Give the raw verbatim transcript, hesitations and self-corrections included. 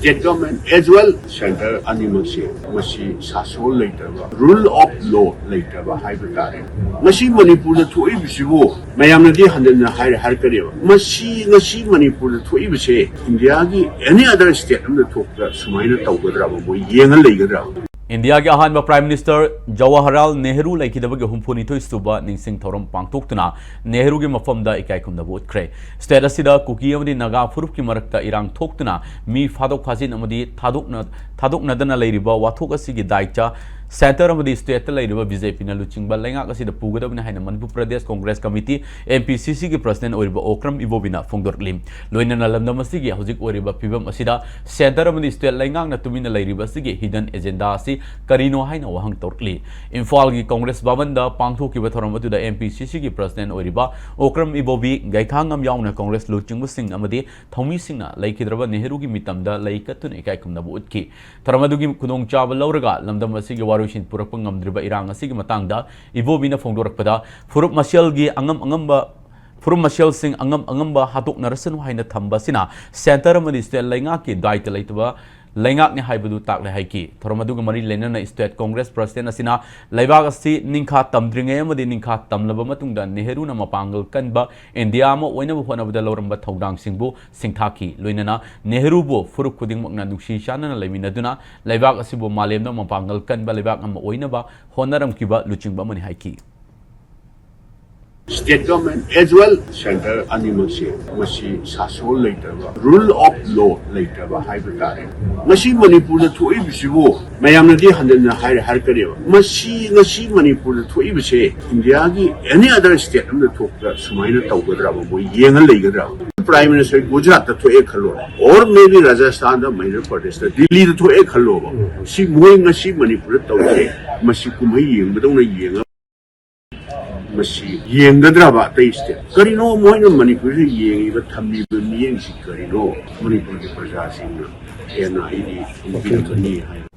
State government as well center ꯑꯅꯤꯃꯛꯁꯦ ꯃꯁꯤ ꯁꯥꯁꯣꯟ ꯂꯩꯇꯕ, rule of law ꯂꯩꯇꯕ ꯍꯥꯏꯕ ꯇꯥꯔꯦ꯫ ꯉꯁꯤ ꯃꯅꯤꯄꯨꯔꯗ ꯊꯣꯛꯏꯕꯁꯤꯕꯨ ꯃꯌꯥꯝꯅꯗꯤ ꯍꯟꯖꯟꯅ ꯍꯥꯏꯔꯦ ꯍꯥꯏꯔꯛꯀꯅꯦꯕ꯫ ꯃꯁꯤ ꯉꯁꯤ ꯃꯅꯤꯄꯨꯔꯗ ꯊꯣꯛꯏꯕꯁꯦ ꯏꯟꯗꯤꯌꯥꯒꯤ any other state ꯑꯃꯗ ꯊꯣꯛꯄꯗ ꯁꯨꯃꯥꯏꯅ ꯇꯧꯒꯗ꯭ꯔꯕ? ꯃꯣꯏ ꯌꯦꯡꯉ ꯂꯩꯒꯗ꯭ꯔꯕ? ꯏꯟꯗꯤꯌꯥꯒꯤ ꯑꯍꯥꯟꯕ ꯄ꯭ꯔꯥꯏꯝ ꯃꯤꯅꯤꯁꯇꯔ ꯖꯋꯥꯍꯔꯂꯥꯜ ꯅꯦꯍꯔꯨ ꯂꯩꯈꯤꯗꯕꯒꯤ ꯍꯨꯝꯐꯨꯅꯤꯊꯣꯏ ꯁꯨꯕ ꯅꯤꯡꯁꯤꯡ ꯊꯧꯔꯝ ꯄꯥꯡꯊꯣꯛꯇꯨꯅ ꯅꯦꯍꯔꯨꯒꯤ ꯃꯐꯝꯗ ꯏꯀꯥꯏ ꯈꯨꯝꯅꯕ ꯎꯠꯈ꯭ꯔꯦ꯫ ꯁ꯭ꯇꯦꯠ ꯑꯁꯤꯗ ꯀꯨꯀꯤ ꯑꯃꯗꯤ ꯅꯥꯒꯥ ꯐꯨꯔꯨꯞꯀꯤ ꯃꯔꯛꯇ ꯏꯔꯥꯡ ꯊꯣꯛꯇꯨꯅ ꯃꯤ ꯐꯥꯗꯣꯛ ꯐꯥꯖꯤꯟ ꯑꯃꯗꯤ ꯊꯥꯗꯣꯛꯅ ꯊꯥꯗꯣꯛꯅꯗꯅ ꯂꯩꯔꯤꯕ ꯋꯥꯊꯣꯛ ꯑꯁꯤꯒꯤ ꯗꯥꯏꯇ ꯁꯦꯟꯇꯔ ꯑꯃꯗꯤ ꯁ꯭ꯇꯦꯠꯇ ꯂꯩꯔꯤꯕ ꯕꯤ ꯖꯦ ꯄꯤꯅ ꯂꯨꯆꯤꯡꯕ ꯂꯩꯉꯥꯛ ꯑꯁꯤꯗ ꯄꯨꯒꯗꯕꯅꯤ ꯍꯥꯏꯅ Manipur Pradesh Congress committee, M P ꯁꯤ ꯁꯤꯒꯤ ꯄ꯭ꯔꯁꯤꯗꯦꯟ ꯑꯣꯏꯔꯤꯕ ꯑꯣꯀ꯭ꯔꯝ ꯏꯕꯣꯕꯤꯅ ꯐꯣꯡꯗꯣꯔꯛꯂꯤ꯫ ꯂꯣꯏꯅꯅ ꯂꯝꯗꯝ ꯑꯁꯤꯒꯤ ꯍꯧꯖꯤꯛ ꯑꯣꯏꯔꯤꯕ ꯐꯤꯕꯝ ꯑꯁꯤꯗ ꯁꯦꯟꯇꯔ ꯑꯃꯗꯤ ꯁ꯭ꯇꯦꯠ ꯂꯩꯉꯥꯛꯅ ꯇꯨꯃꯤꯟꯅ ꯂꯩꯔꯤꯕ ꯑꯁꯤꯒꯤ ꯍꯤꯗꯟ ꯑꯦꯖꯦꯟꯗꯥ ꯑꯁꯤ ꯀꯔꯤꯅꯣ ꯍꯥꯏꯅ ꯋꯥꯍꯪ ꯇꯧꯔꯛꯂꯤ꯫ ꯏꯝꯐꯥꯜꯒꯤ ꯀꯣꯡꯒ꯭ꯔꯦꯁ ꯚꯕꯟꯗ ꯄꯥꯡꯊꯣꯛꯈꯤꯕ ꯊꯧꯔꯝ ꯑꯗꯨꯗ ꯑꯦꯝ ꯄꯤ ꯁꯤ ꯁꯤꯒꯤ ꯄ꯭ꯔꯁꯤꯗꯦꯟ ꯑꯣꯏꯔꯤꯕ ꯑꯣꯀ꯭ꯔꯝ ꯏꯕꯣꯕꯤ, ꯒꯩꯈꯥꯉꯝ ꯌꯥꯎꯅ ꯀꯣꯡꯒ꯭ꯔꯦꯁ ꯂꯨꯆꯤꯡꯕꯁꯤꯡ ꯑꯃꯗꯤ ꯊꯧꯃꯤꯁꯤꯡꯅ ꯂꯩꯈꯤꯗ꯭ꯔꯕ ꯅꯦꯍꯔꯨꯒꯤ ꯃꯤꯇꯝꯗ ꯂꯩ ꯀꯠꯇꯨꯅ ꯏꯀꯥꯏ ꯈꯨꯝꯅꯕ ꯎꯠꯈꯤ꯫ ꯊꯧꯔꯝ ꯑꯗꯨꯒꯤ ꯈꯨꯗꯣꯡꯆꯥꯕ ꯂꯧꯔꯒ ꯂꯝꯗꯝ ꯑꯁꯤꯒꯤ ꯋꯥꯔꯣꯏꯁꯤꯟ ꯄꯨꯔꯛꯄ ꯉꯝꯗ꯭ꯔꯤꯕ ꯏꯔꯥꯡ ꯑꯁꯤꯒꯤ ꯃꯇꯥꯡꯗ ꯏꯕꯣꯕꯤꯅ ꯐꯣꯡꯗꯣꯔꯛꯄꯗ, ꯐꯨꯔꯨꯞ ꯃꯁꯦꯜꯒꯤ ꯑꯉꯝ ꯑꯉꯝꯕ ꯐꯨꯔꯨꯞ ꯃꯁꯦꯜꯁꯤꯡ ꯑꯉꯝ ꯑꯉꯝꯕ ꯍꯥꯠꯇꯣꯛꯅꯔꯁꯅꯨ ꯍꯥꯏꯅ ꯊꯝꯕ ꯑꯁꯤꯅ ꯁꯦꯟꯇꯔ ꯑꯃꯗꯤ ꯁ꯭ꯇꯦꯠ ꯂꯩꯉꯥꯛꯀꯤ ꯗꯥꯏꯇ ꯂꯩꯇꯕ ꯂꯩꯉꯥꯛꯅꯤ ꯍꯥꯏꯕꯗꯨ ꯇꯥꯛꯂꯦ ꯍꯥꯏꯈꯤ꯫ ꯊꯧꯔꯝ ꯑꯗꯨꯒ ꯃꯔꯤ ꯂꯩꯅꯅ ꯁ꯭ꯇꯦꯠ ꯀꯣꯡꯒ꯭ꯔꯦꯁ ꯄ꯭ꯔꯁꯤꯗꯦꯟ ꯑꯁꯤꯅ ꯂꯩꯕꯥꯛ ꯑꯁꯤ ꯅꯤꯡꯈꯥ ꯇꯝꯗ꯭ꯔꯤꯉꯩ ꯑꯃꯗꯤ ꯅꯤꯡꯈꯥ ꯇꯝꯂꯕ ꯃꯇꯨꯡꯗ ꯅꯦꯍꯔꯨꯅ ꯃꯄꯥꯡꯒꯜ ꯀꯟꯕ ꯏꯟꯗꯤꯌꯥ ꯑꯃ ꯑꯣꯏꯅꯕ ꯍꯣꯠꯅꯕꯗ ꯂꯧꯔꯝꯕ ꯊꯧꯗꯥꯡꯁꯤꯡꯕꯨ ꯁꯤꯡꯊꯥꯈꯤ꯫ ꯂꯣꯏꯅꯅ ꯅꯦꯍꯔꯨꯕꯨ ꯐꯨꯔꯨꯞ ꯈꯨꯗꯤꯡꯃꯛꯅ ꯅꯨꯡꯁꯤ ꯆꯥꯟꯅꯅ ꯂꯩꯃꯤꯟꯅꯗꯨꯅ ꯂꯩꯕꯥꯛ ꯑꯁꯤꯕꯨ ꯃꯥꯂꯦꯝꯗ ꯃꯄꯥꯡꯒꯜ ꯀꯟꯕ ꯂꯩꯕꯥꯛ ꯑꯃ ꯑꯣꯏꯅꯕ ꯍꯣꯠꯅꯔꯝꯈꯤꯕ ꯂꯨꯆꯤꯡꯕ ꯑꯃꯅꯤ ꯍꯥꯏꯈꯤ꯫ State government as well center ꯑꯅꯤꯃꯛꯁꯦ ꯃꯁꯤ ꯁꯥꯁꯣꯟ ꯂꯩꯇꯕ, rule of law ꯂꯩꯇꯕ ꯍꯥꯏꯕ ꯇꯥꯔꯦ꯫ ꯉꯁꯤ ꯃꯅꯤꯄꯨꯔꯗ ꯊꯣꯛꯏꯕꯁꯤꯕꯨ ꯃꯌꯥꯝꯅꯗꯤ ꯍꯟꯖꯟꯅ ꯍꯥꯏꯔꯦ ꯍꯥꯏꯔꯛꯀꯅꯦꯕ꯫ ꯃꯁꯤ ꯉꯁꯤ ꯃꯅꯤꯄꯨꯔꯗ ꯊꯣꯛꯏꯕꯁꯦ ꯏꯟꯗꯤꯌꯥꯒꯤ any other state ꯑꯃꯗ ꯊꯣꯛꯄꯗ ꯁꯨꯃꯥꯏꯅ ꯇꯧꯒꯗ꯭ꯔꯕ? ꯃꯣꯏ ꯌꯦꯡꯉ ꯂꯩꯒꯗ꯭ꯔꯕ? Prime Minister ꯒꯨꯖꯔꯥꯠꯇ ꯊꯣꯛꯑꯦ ꯈꯜꯂꯣ, or maybe ꯔꯥꯖꯁꯊꯥꯟꯗ, ꯃꯙ꯭ꯌ ꯄ꯭ꯔꯗꯦꯁꯇ, ꯗꯤꯜꯂꯤꯗ ꯊꯣꯛꯑꯦ ꯈꯜꯂꯣꯕ꯫ ꯁꯤ ꯃꯣꯏ ꯉꯁꯤ ꯃꯅꯤꯄꯨꯔꯗ ꯇꯧꯔꯤꯁꯦ ꯃꯁꯤ ꯀꯨꯝꯍꯩ ꯌꯦꯡꯕꯗꯧꯅ ꯌꯦꯡꯉ ꯃꯁꯤ ꯌꯦꯡꯒꯗ꯭ꯔꯕ ꯑꯇꯩ ꯁ꯭ꯇꯦꯠ? ꯀꯔꯤꯅꯣ ꯃꯣꯏꯅ ꯃꯅꯤꯄꯨꯔꯁꯤ ꯌꯦꯡꯉꯤꯕ, ꯊꯝꯂꯤꯕ ꯃꯤꯠꯌꯦꯡꯁꯤ ꯀꯔꯤꯅꯣ? ꯃꯅꯤꯄꯨꯔꯒꯤ ꯄ꯭ꯔꯖꯥꯁꯤꯡꯅ ꯍꯦꯟꯅ ꯑꯩꯗꯤ ꯈꯪꯕꯤꯔꯝꯒꯅꯤ ꯍꯥꯏꯅ